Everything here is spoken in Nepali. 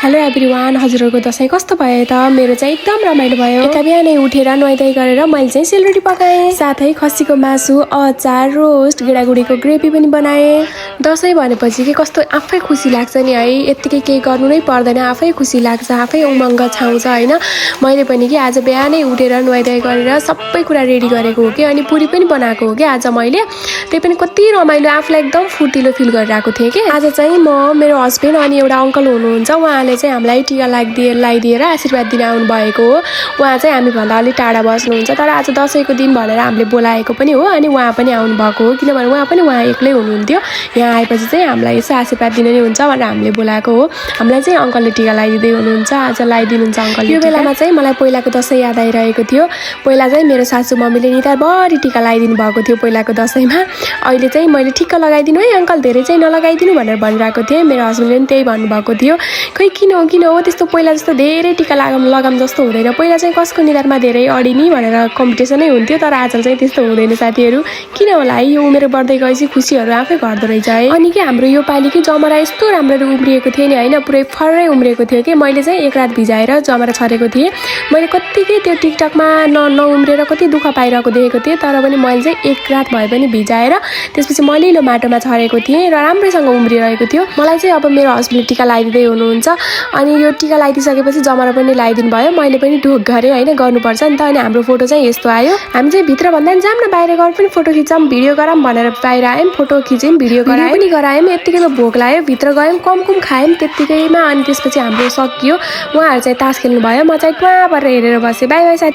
हेलो एभ्रीवान, हजुरहरूको दसैँ कस्तो भयो त? मेरो चाहिँ एकदम रमाइलो भयो। एका बिहानै उठेर नुहाइधुवाइ गरेर मैले चाहिँ सेलरोटी पकाएँ, साथै खसीको मासु, अचार, रोस्ट, गेडागुडीको ग्रेभी पनि बनाएँ। दसैँ भनेपछि के कस्तो आफै खुसी लाग्छ नि है। यत्तिकै केही गर्नु नै पर्दैन, आफै खुसी लाग्छ, आफै उमङ्ग छाउँछ हैन। मैले पनि कि आज बिहानै उठेर नुहाइधुवाइ गरेर सबै कुरा रेडी गरेको हो कि, अनि पुरी पनि बनाएको हो कि आज मैले। त्यही पनि कति रमाइलो, आफूलाई एकदम फुर्तिलो फिल गरिरहेको थिएँ कि। आज चाहिँ म, मेरो हस्बेन्ड अनि एउटा अङ्कल हुनुहुन्छ, उहाँले चाहिँ हामीलाई टिका लगाइदिएर आशीर्वाद दिन आउनु भएको हो। उहाँ चाहिँ हामीभन्दा अलिक टाढा बस्नुहुन्छ, तर आज दसैँको दिन भनेर हामीले बोलाएको पनि हो, अनि उहाँ पनि आउनुभएको हो, किनभने उहाँ एक्लै हुनुहुन्थ्यो। यहाँ आएपछि चाहिँ हामीलाई यसो आशीर्वाद दिनु नै हुन्छ भनेर हामीले बोलाएको हो। हामीलाई चाहिँ अङ्कलले टिका लगाइदिँदै हुनुहुन्छ, आज लगाइदिनुहुन्छ अङ्कलले। यो बेलामा चाहिँ मलाई पहिलाको दसैँ याद आइरहेको थियो। पहिला चाहिँ मेरो सासू मम्मीले नितारभरि टिका लगाइदिनु भएको थियो पहिलाको दसैँमा। अहिले चाहिँ मैले ठिक्क लगाइदिनु है अङ्कल, धेरै चाहिँ नलगाइदिनु भनेर भनिरहेको थिएँ। मेरो हस्बेन्डले पनि त्यही भन्नुभएको थियो। खै किन हो त्यस्तो पहिला जस्तो धेरै टिका लगाम जस्तो हुँदैन। पहिला चाहिँ कसको निधारमा धेरै अडिनी भनेर कम्पिटिसनै हुन्थ्यो, तर आजकल चाहिँ त्यस्तो हुँदैन साथीहरू। किन होला है, यो उमेर बढ्दै गएपछि खुसीहरू आफै घट्दो रहेछ है। अनि कि हाम्रो यो पालि कि जमरा यस्तो राम्ररी उम्रिएको थियो नि होइन, पुरै फर्रै उम्रिएको थियो कि। मैले चाहिँ एक रात भिजाएर जमरा छरेको थिएँ। मैले कत्तिकै त्यो टिकटकमा नउम्रिएर कति दुःख पाइरहेको देखेको थिएँ, तर पनि मैले चाहिँ एक रात भए पनि भिजाएर त्यसपछि मलिलो माटोमा छरेको थिएँ र राम्रैसँग उम्रिरहेको थियो। मलाई चाहिँ अब मेरो हस्बेन्डले टिका लगाइदिँदै हुनुहुन्छ, अनि यो टिका लगाइदिइसकेपछि जमरा पनि लगाइदिनु भयो। मैले पनि ढोक गरेँ होइन, गर्नुपर्छ नि त। अनि हाम्रो फोटो चाहिँ यस्तो आयो। हामी चाहिँ भित्र भन्दा पनि जाऊँ न, बाहिर गएर पनि फोटो खिचौँ, भिडियो गराऊँ भनेर बाहिर आयौँ, फोटो खिच्यौँ, भिडियो पनि गरायौँ। यत्तिकैमा भोक लाग्यो, भित्र गयौँ, कम खायौँ त्यत्तिकैमा। अनि त्यसपछि हाम्रो सकियो। उहाँहरू चाहिँ तास खेल्नु भयो, म चाहिँ ट्वा परेर हेरेर बसेँ। बाई बाई साथी।